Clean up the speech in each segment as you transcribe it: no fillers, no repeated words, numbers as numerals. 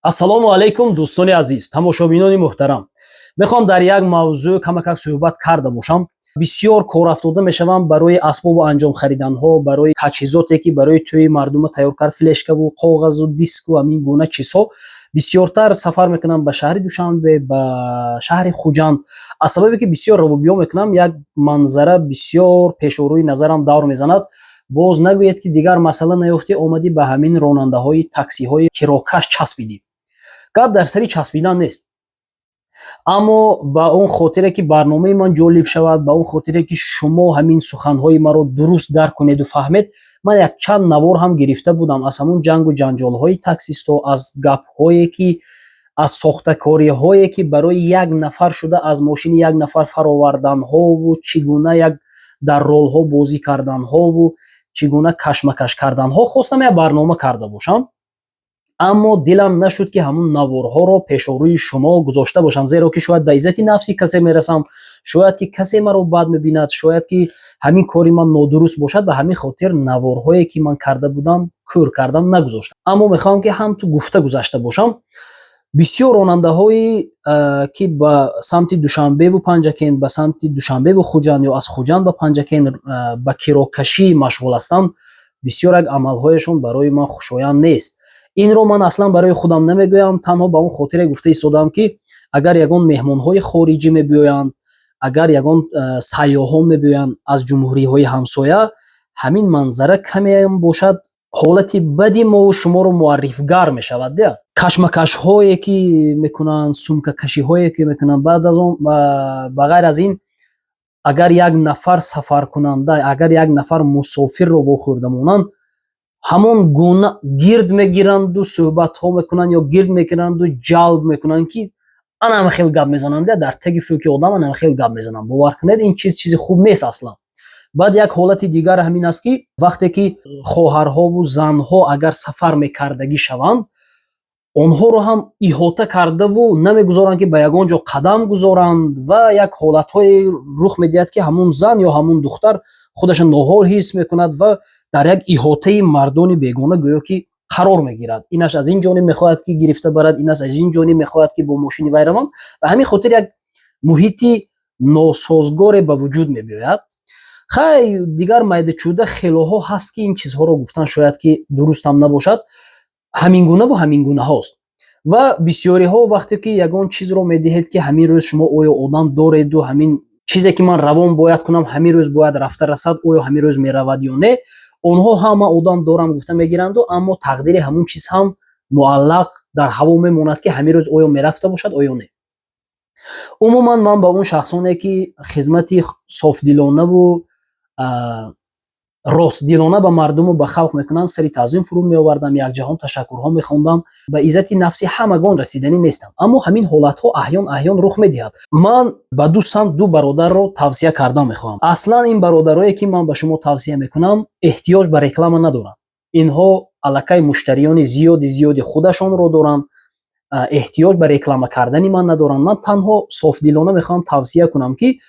Ассалому алайкум, дӯстони азиз, тамошобинони муҳтарам. Мехоҳам дар як мавзӯъ камакак суҳбат карда бошам. Бисёр корафтода мешавам барои асбобу анҷом хариданҳо, барои таҷҳизоте, ки барои тӯи мардума тайёр кард, флешкаву коғазу диску ҳамин гуна чизҳо. Бисёртар сафар мекунам ба шаҳри Душанбе, ба шаҳри Хуҷанд. Аз сабабе ки бисёр равобиё мекунам, як манзара бисёр пешорӯи назарам давр мезанад. Боз нагӯед, ки дигар масъала наёфтӣ, омадӣ, ба ҳамин ронандаҳои таксиҳои кирокаш часпидӣ. Гап дар сари часпидан нест, аммо ба он хотире ки барномаи ман ҷолиб шавад, ба он хотире ки шумо ҳамин суханҳои маро дуруст дарк кунеду фаҳмед, ман якчанд навор ҳам гирифта будам аз ҳамун ҷангу ҷанҷолҳои таксистҳо, аз гапҳое ки, аз сохтакориҳое, ки барои як нафар шуда, аз мошини як нафар фароварданҳову чӣ гуна як дар ролҳо бозӣ карданҳову чӣ гуна кашмакаш карданҳо. Хостам як барнома карда бошам, аммо дилам нашуд, ки ҳамун наворҳоро пешорӯи шумо гузошта бошам, зеро ки шояд ба иззати нафси касе мерасам, шояд ки касе маро бад мебинад, шояд ки ҳамин кори ман нодуруст бошад. Ба ҳамин хотир наворҳое, ки ман карда будам, кӯр кардам, нагузоштам. Аммо мехоҳам, ки ҳам ту гуфта гузашта бошам. Бисёр ронандаҳои, ки ба самти Душанбеву Панҷакент, ба самти Душанбеву Хуҷанд ё аз Хуҷанд ба Панҷакент ба кирокашӣ машғул ҳастанд, бисёр як амалҳояшон барои ман хушоянд нест. Инро ман аслан барои худам намегӯям, танҳо ба он хотире гуфта истодаам, ки агар ягон меҳмонҳои хориҷӣ мебиёянд, агар ягон сайёҳон мебиёянд аз ҷумҳуриҳои ҳамсоя, ҳамин манзара камеам бошад, ҳолати бади мову шуморо муаррифгар мешавад. Дя кашмакашҳое, ки мекунанд, сумкакашиҳое, ки мекунанд. Баъд аз он, ба ғайр аз ин, агар як нафар сафаркунанда, агар як нафар мусофирро вохӯрда монанд, ҳамон гуна гирд мегиранду суҳбатҳо мекунанд ё гирд мегиранду ҷалб мекунанд, ки ана ҳама хел гап мезананд, дар теги фӯки одам ана ҳама хел гап мезананд. Бовар кунед, ин чиз чизи хуб нест аслан. Баъд як ҳолати дигар ҳамин аст, ки вақте ки хоҳарҳову занҳо агар сафар мекардагӣ шаванд, онҳоро ҳам иҳота кардаву намегузоранд, ки ба ягон ҷо қадам гузоранд, ва як ҳолатҳое рух медиҳад, ки ҳамун зан ё ҳамун духтар худаша ноҳол ҳис мекунад ва дар як иҳотаи мардони бегона гӯё ки қарор мегирад. Инаш аз ин ҷониб мехоҳад, ки гирифта барад, инаш аз ин ҷониб мехоҳад, ки бо мошини вай раванд. Ба ҳамин хотир як муҳити носозгоре ба вуҷуд мебиёяд. Хай, дигар майдачӯда хелоҳо ҳаст, ки ин чизҳоро гуфтан шояд ки дурустам набошад. Ҳамин гунаву ҳамин гунаҳост. Ва бисёриҳо вақте ки ягон чизро медиҳед, ки ҳамин рӯз шумо оё одам дореду, ҳамин чизе, ки ман равон бояд кунам, ҳамин рӯз бояд рафта расад, оё ҳамин рӯз меравад ё не, онҳо ҳама одам дорам гуфта мегиранду, аммо тақдири ҳамун чиз ҳам муаллақ дар ҳаво мемонад, ки ҳамин рӯз оё мерафта бошад, оё не. Умуман, ман ба он шахсоне, ки хизмати софдилонаву ростдилона ба мардуму ба халқ мекунанд, сари таъзим фурӯ меовардам, якҷаҳон ташаккурҳо мехондам. Ба иззати нафси ҳамагон расиданӣ нестам, аммо ҳамин ҳолатҳо аҳён аҳён рух медиҳад. Ман ба ду самт ду бародарро тавсия кардан мехоҳам. Аслан ин бародарое, ки ман ба шумо тавсия мекунам, эҳтиёҷ ба реклама надоранд. Инҳо аллакай муштариёни зиёди зиёди худашонро доранд, эҳтиёҷ ба реклама кардани ман надоранд. Ман танҳо софдилона мехоҳам тавсия кунам, ки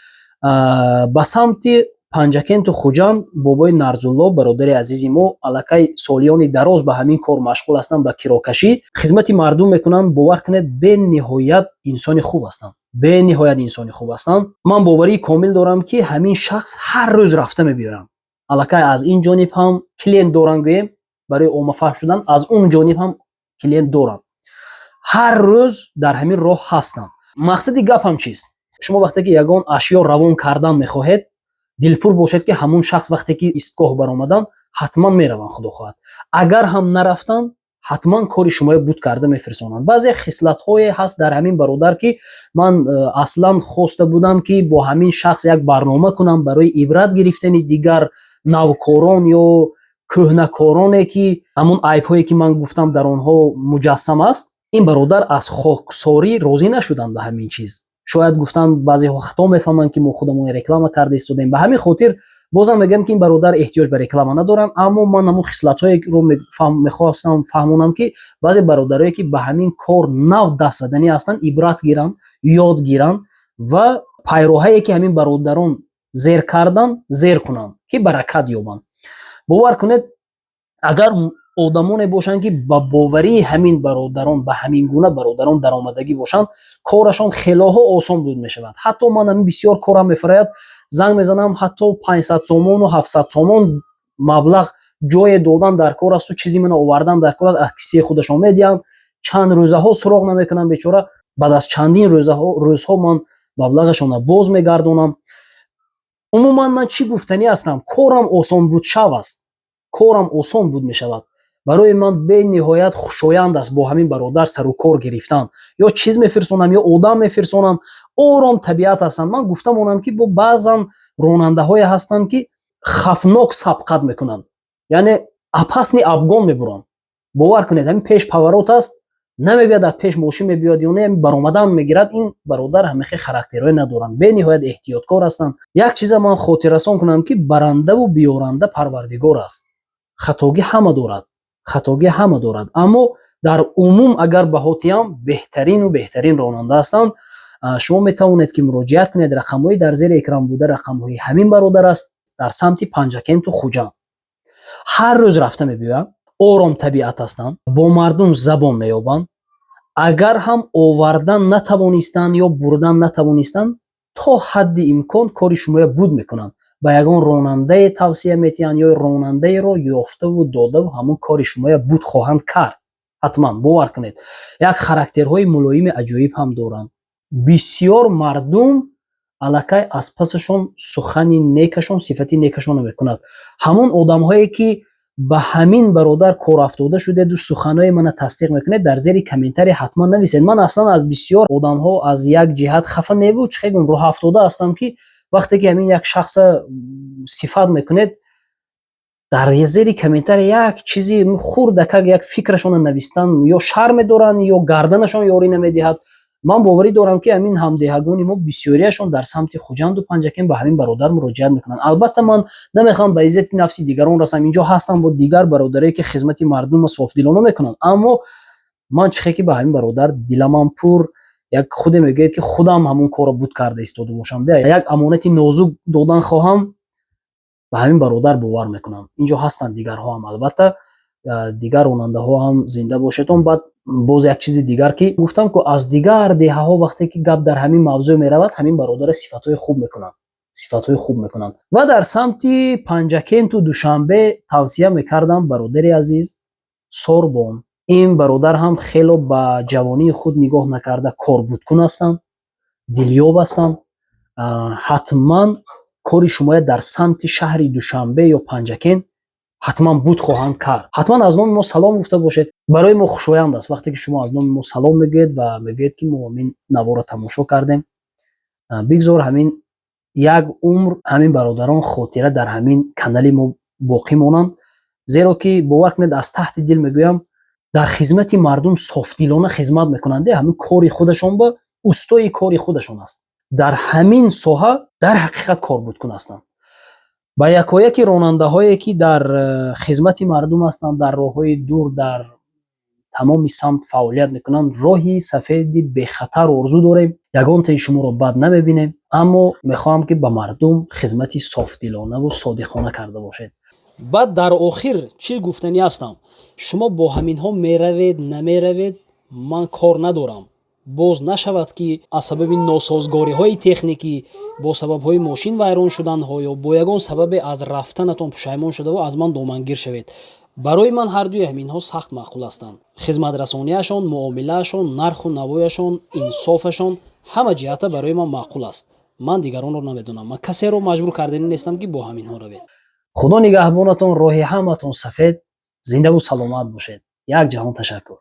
ба самти Панҷакенту Хуҷанд бобои Нарзулло, бародари азизи мо, аллакай солиёни дароз ба ҳамин кор машғул ҳастанд, ба кирокашӣ хизмати мардум мекунанд. Бовар кунед, бениҳоят инсони хуб ҳастанд, бениҳоят инсони хуб ҳастанд. Ман боварии комил дорам, ки ҳамин шахс ҳар рӯз рафта мебиёянд. Аллакай аз ин ҷониб ҳам клиент доранд, гӯем, барои оммафаҳм шудан, аз он ҷониб ҳам клиент доранд, ҳар рӯз дар ҳамин роҳ ҳастанд. Мақсади гапам чист? Шумо вақте ки ягон ашё равон кардан мехоҳед, дилпур бошед, ки ҳамун шахс вақте ки истгоҳ баромаданд, ҳатман мераванд, худо хоҳад. Агар ҳам нарафтанд, ҳатман кори шуморо буд карда мефирсонанд. Баъзе хислатҳое ҳаст дар ҳамин бародар, ки ман аслан хоста будам, ки бо ҳамин шахс як барнома кунам барои ибрат гирифтани дигар навкорон ё кӯҳнакороне, ки ҳамун айбҳое, ки ман гуфтам, дар онҳо муҷассам аст. Ин бародар аз хоксорӣ розӣ нашуданд ба ҳамин чиз. Шояд гуфтанд, баъзеҳо хато мефаҳманд, ки мо худамон реклама карда истодем. Ба ҳамин хотир бозам мегӯям, ки ин бародар эҳтиёҷ ба реклама надоранд, аммо ман ҳамун хислатҳоеро мехостам фаҳмонам, ки баъзе бародарое, ки ба ҳамин кор нав даст заданӣ ҳастанд, ибрат гиранд, ёд гиранд ва пайроҳае, ки ҳамин бародарон зер карданд, зер кунанд, ки баракат ёбанд. Бовар кунед, агар Одамоне бошанд, ки ба боварии ҳамин бародарон, ба ҳамин гуна бародарон даромадагӣ бошанд, корашон хелоҳо осон буд мешавад. Ҳатто ман ҳамин бисёр корам мефарояд, занг мезанам, ҳатто 500 сомону 700 сомон маблағ ҷое додан дар кор асту чизи мана овардан дар кор аст, аз кисаи худашон медиҳанд. Чанд рӯзаҳо суроғ намекунам бечора. Баъд аз чандин рӯзҳо ман маблағашонро боз мегардонам. Умуман, ман чӣ гуфтанӣ ҳастам? Корам осонбудшав аст, корам осон буд мешавад. Барои ман бениҳоят хушоянд аст бо ҳамин бародар сару кор гирифтан. Ё чиз мефирсонам, ё одам мефирсонам. Ором табиат ҳастанд. Ман гуфта монам, ки бо баъзан ронандаҳое ҳастанд, ки хафнок сабқат мекунанд, яъне опасный обгон мебуранд. Бовар кунед, ҳамин пеш поворот аст, намегӯяд, аз пеш мошин мебиёд ё не, баромадан мегирад. Ин бародар ҳамихе характерҳое надоранд, бениҳоят эҳтиёткор ҳастанд. Як чиза ман хотиррасон кунам, ки барандаву биёранда Парвардигор аст. Хатогӣ ҳама дорад, хатогӣ ҳама дорад, аммо дар умум агар баҳо диҳам, беҳтарину беҳтарин ронанда ҳастанд. Шумо метавонед, ки муроҷиат кунед. Рақамҳои дар зери экран буда рақамҳои ҳамин бародар аст. Дар самти Панҷакенту Хуҷанд ҳар рӯз рафта мебиёянд. Ором табиат ҳастанд, бо мардум забон меёбанд. Агар ҳам овардан натавонистанд ё бурдан натавонистанд, то ҳадди имкон кори шумоя буд мекунанд, ба ягон ронандае тавсия метиҳанд ё ронандаеро ёфтаву додаву ҳамон кори шумоя буд хоҳанд кард ҳатман, бовар кунед. Як характерҳои мулоими аҷоиб ҳам доранд. Бисёр мардум аллакай аз пасашон сухани некашон, сифати некашонро мекунад. Ҳамон одамҳое, ки ба ҳамин бародар корафтода шудеду суханҳои мана тасдиқ мекунед, дар зери комментария ҳатман нависед. Ман аслан аз бисёр одамҳо аз як ҷиҳат хафа неву, чӣ гӯям, роҳафтода ҳастам, ки вақте ки ҳамин як шахса сифат мекунед, дар зери комментария як чизи хурдакак, як фикрашонро навистан ё шарм медоранд, ё гарданашон ёрӣ намедиҳад. Ман боварӣ дорам, ки ҳамин ҳамдеҳагони мо бисёриашон дар самти Хуҷанду Панҷакент ба ҳамин бародар муроҷиат мекунанд. Албатта, ман намехоҳам ба иззати нафси дигарон расам. Инҷо ҳастам бо дигар бародаре, ки хизмати мардумро софдилона мекунанд, аммо ман чихе ки ба ҳамин бародар диламам пур, як худе мегӯяд, ки худам ҳамон корро буд карда истода бошам. Як амонати нозук додан хоҳам, ба ҳамин бародар бовар мекунам. Инҷо ҳастанд дигарҳо ҳам, албатта, дигар ронандаҳо ҳам. Зинда бошедон. Баъд боз як чизи дигар, ки гуфтам, ку аз дигар деҳаҳо вақте ки гап дар ҳамин мавзӯъ меравад, ҳамин бародара сифатҳои хуб мекунанд, сифатҳои хуб мекунанд. Ва дар самти Панҷакенту Душанбе тавсия мекардам бародари азиз Сорбон. Ин бародар ҳам хело ба ҷавонии худ нигоҳ накарда, корбудкун ҳастанд, дилёб ҳастанд. Ҳатман кори шумоя дар самти шаҳри Душанбе ё Панҷакент ҳатман буд хоҳанд кард. Ҳатман аз номи мо салом гуфта бошед. Барои мо хушоянд аст, вақте ки шумо аз номи мо салом мегӯед ва мегӯед, ки мо ҳамин наворро тамошо кардем. Бигзор ҳамин як умр ҳамин бародарон хотира дар ҳамин канали мо боқӣ монанд, зеро ки, бовар кунед, аз таҳти дил мегӯям, дар хизмати мардум софдилона хизмат мекунанд. Ҳамин кори худашон ба устои кори худашон аст, дар ҳамин соҳа дар ҳақиқат корбудкун ҳастанд. Ба якояки ронандаҳое, ки дар хизмати мардум ҳастанд, дар роҳҳои дур, дар тамоми самт фаъолият мекунанд, роҳи сафеди бехатар орзу дорем. Ягонтаи шуморо бад намебинем, аммо мехоҳам, ки ба мардум хизмати софдилонаву содиқона карда бошед. Баъд дар охир чӣ гуфтанӣ ҳастам? Шумо бо ҳаминҳо меравед, намеравед, ман кор надорам. Боз нашавад, ки аз сабаби носозгориҳои техникӣ, бо сабабҳои мошин вайрон шуданҳо ё бо ягон сабабе аз рафтанатон пушаймон шудаву аз ман домангир шавед. Барои ман ҳардуи ҳаминҳо сахт маъқул ҳастанд. Хизматрасонияшон, муомилаашон, нарху навояшон, инсофашон ҳама ҷиҳата барои ман маъқул аст. Ман дигаронро намедонам. Ман касеро маҷбур карданӣ нестам, ки бо ҳаминҳо равед. Худо нигаҳбонатон, роҳи ҳаматон сафед, зиндаву саломат бошед. Як ҷаҳон ташаккур.